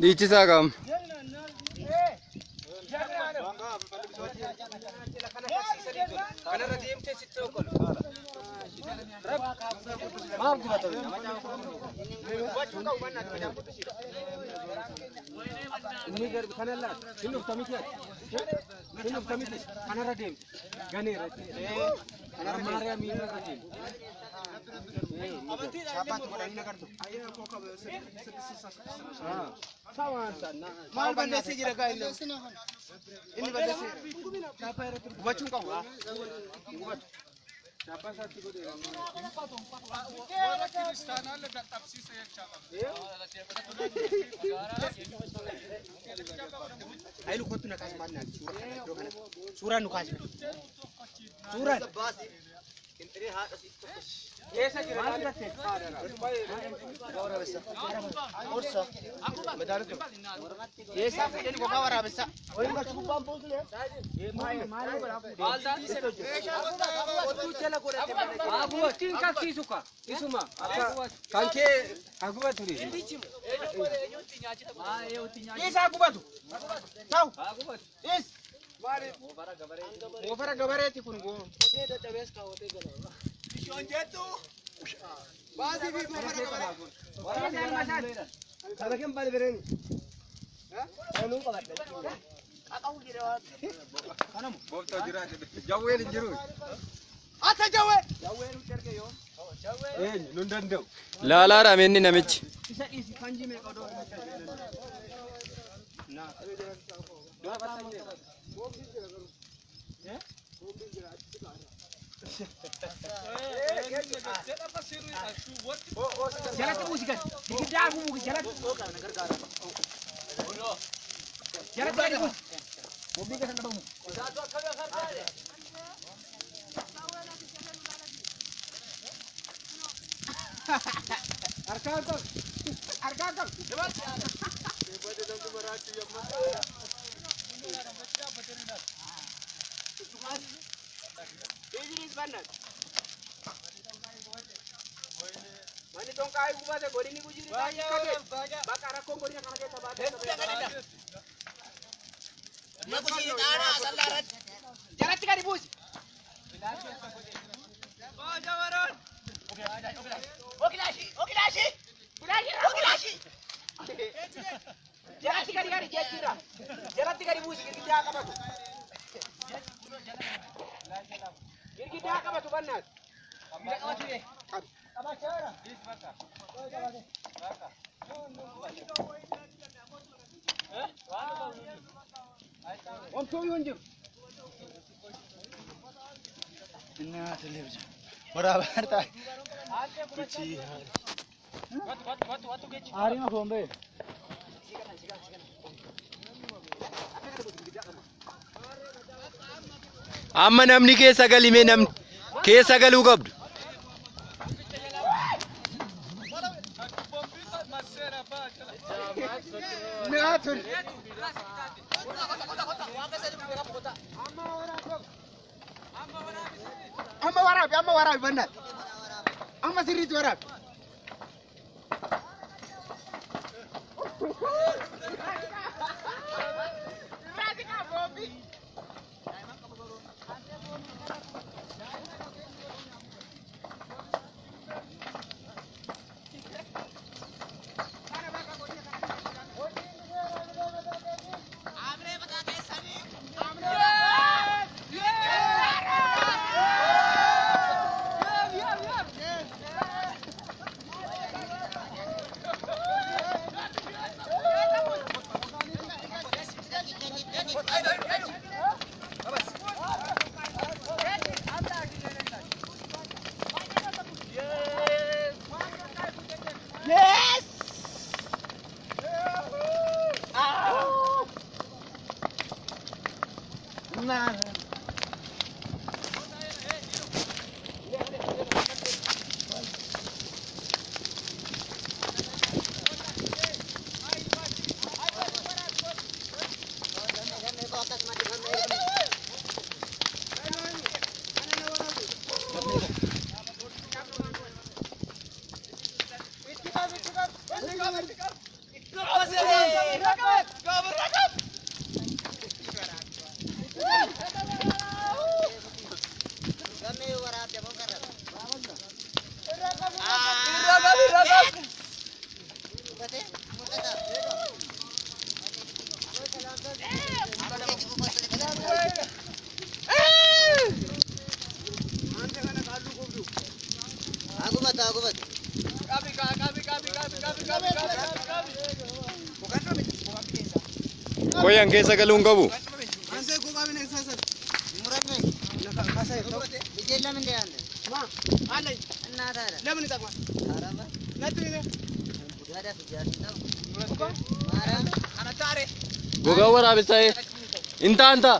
Dhiichisaa qaama. Kanarra deemtee sitti okkolu. Inni kana laata? Inni ufta miti ati? Inni ufta miti? Kanarra deemte. Ganeera. Kanarra Maariyaam irra deemte. Maal balleessee jira gaa inni? Inni balleessee jira. Gubachuu hin qabu. Gubatu. Hayilu kottu na kaasi maal naati suura kana iddoo kana suuraan nu kaasi suuraan. Eessa jira laali? Orsa. Eessa fuudhanii gogaa waraabessa? Agubattiin qabsiisu ka isuma kan kee agubatu Isa agubatu. Ta'u. Is. Moofara gabareeti kun goo. Baasii fi moofara gabaree. Gooftaa jira jawween hin jiru. Ata jawwee. Eenyu nun danda'u. Laalaadha inni namichi. Isa dhiisi fanjii meeqa odoo. Jalatti buusi gad. Girgiddaa buusi jalatti. Jalatti gadi buusi. Harkaan qabu. Harkaan qabu. Manni tonkaa gubate godini gujiri taa'ee bakka rakkoon godina kana keessa baatee. Jalatti gadi buusi. Jalatti gadi gadi jechuudha. Jalatti gadi buusi girgiddaa qabatu. Girgiddaa qabatu bannaati. Omtuu hin jiru. Amma namni keessa galimee namni keessa galuu qabdu. Amma waraabi amma waraabi bannaati. Amma sirriitti waraabi. Qoyaan keessa galuu hin qabu. Gogaa waraabessaa intaa intaa.